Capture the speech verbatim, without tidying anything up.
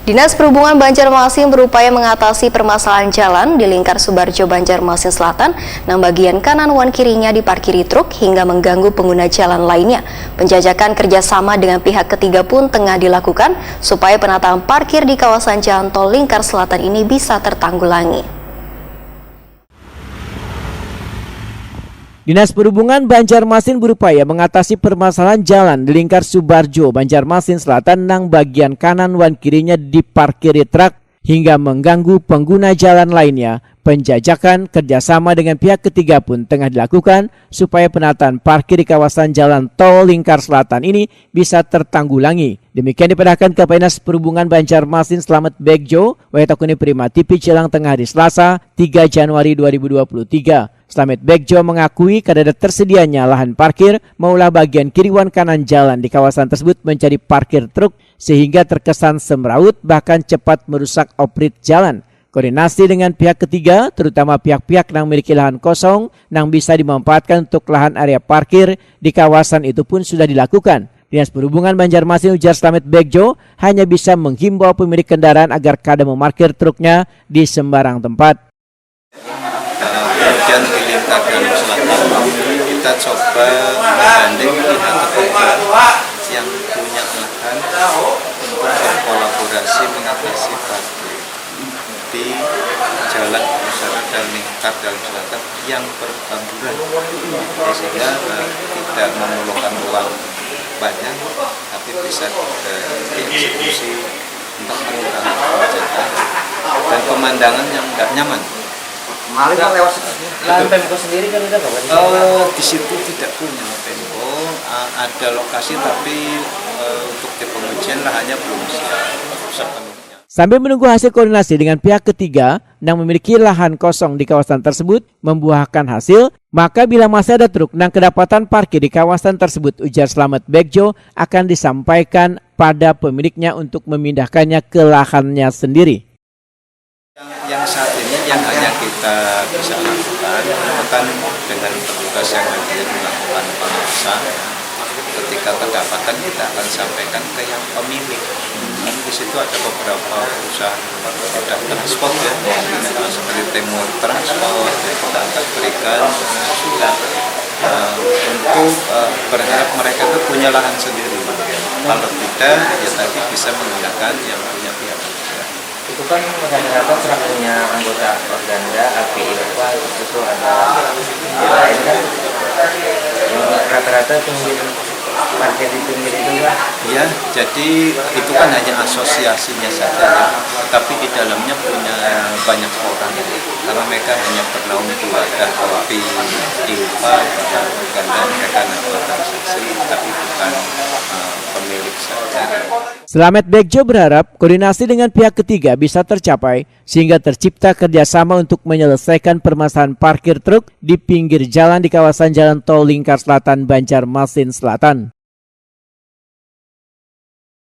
Dinas Perhubungan Banjarmasin berupaya mengatasi permasalahan jalan di lingkar Subarjo, Banjarmasin Selatan, nang bagian kanan wan kirinya diparkiri truk hingga mengganggu pengguna jalan lainnya. Penjajakan kerjasama dengan pihak ketiga pun tengah dilakukan supaya penataan parkir di kawasan jalan tol lingkar selatan ini bisa tertanggulangi. Dinas Perhubungan Banjarmasin berupaya mengatasi permasalahan jalan di lingkar Subarjo, Banjarmasin Selatan nang bagian kanan wan kirinya diparkiri truk hingga mengganggu pengguna jalan lainnya. Penjajakan kerjasama dengan pihak ketiga pun tengah dilakukan supaya penataan parkir di kawasan jalan tol lingkar selatan ini bisa tertanggulangi. Demikian dipadahkan Kapolres Perhubungan Banjarmasin Slamet Begjo, wayah takuni Prima T V Cilang Tengah hari Selasa, tiga Januari dua ribu dua puluh tiga. Slamet Begjo mengakui kadada tersedianya lahan parkir maulah bagian kiri wan kanan jalan di kawasan tersebut menjadi parkir truk sehingga terkesan semrawut bahkan cepat merusak oprit jalan. Koordinasi dengan pihak ketiga, terutama pihak-pihak yang memiliki lahan kosong yang bisa dimanfaatkan untuk lahan area parkir di kawasan itu pun sudah dilakukan. Dinas Perhubungan Banjarmasin, ujar Slamet Begjo, hanya bisa menghimbau pemilik kendaraan agar kada memarkir truknya di sembarang tempat. Kemudian di lingkar Gambir Selatan, kita coba menggandeng pihak ketiga yang punya lahan untuk berkolaborasi mengatasi parkir di jalan Gambir Selatan dan lingkar Gambir Selatan yang berhamburan, sehingga eh, tidak memerlukan uang banyak, tapi bisa eh, dieksekusi untuk mengurangi kemacetan dan pemandangan yang nggak nyaman. Malah kan lewat situ. Lahan Pemko sendiri kan udah kawan. Eh, di situ tidak punya Pemko, eh, ada lokasi tapi eh, untuk di pengujian lahannya belum siap sepenuhnya. Sambil menunggu hasil koordinasi dengan pihak ketiga yang memiliki lahan kosong di kawasan tersebut membuahkan hasil, maka bila masih ada truk yang kedapatan parkir di kawasan tersebut, ujar Slamet Begjo, akan disampaikan pada pemiliknya untuk memindahkannya ke lahannya sendiri. Yang saat ini yang hanya kita bisa lakukan itu kan dengan petugas yang hadir melakukan pengawasan. Ketika kedapatan kita akan sampaikan ke yang pemilik. Di situ ada beberapa perusahaan produk transport ya, seperti Timur Transport yang kita akan berikan surat untuk berharap mereka itu punya lahan sendiri. Kalau tidak, ya tadi bisa menggunakan yang punya pihak ketiga. Itu kan rata-rata truk punya anggota Organda, A P I apa, terus itu ada yang lain kan. Rata-rata pinggir parkir di pinggir itu kan. Ya, jadi itu kan hanya asosiasinya saja ya, tapi di dalamnya punya banyak orang karena mereka hanya bernaung di wadah kopi, info, Organda, mereka hanya transaksi tapi bukan uh, pemilik saja. Selamet Begjo berharap koordinasi dengan pihak ketiga bisa tercapai sehingga tercipta kerjasama untuk menyelesaikan permasalahan parkir truk di pinggir jalan di kawasan Jalan Tol Lingkar Selatan, Banjarmasin Selatan.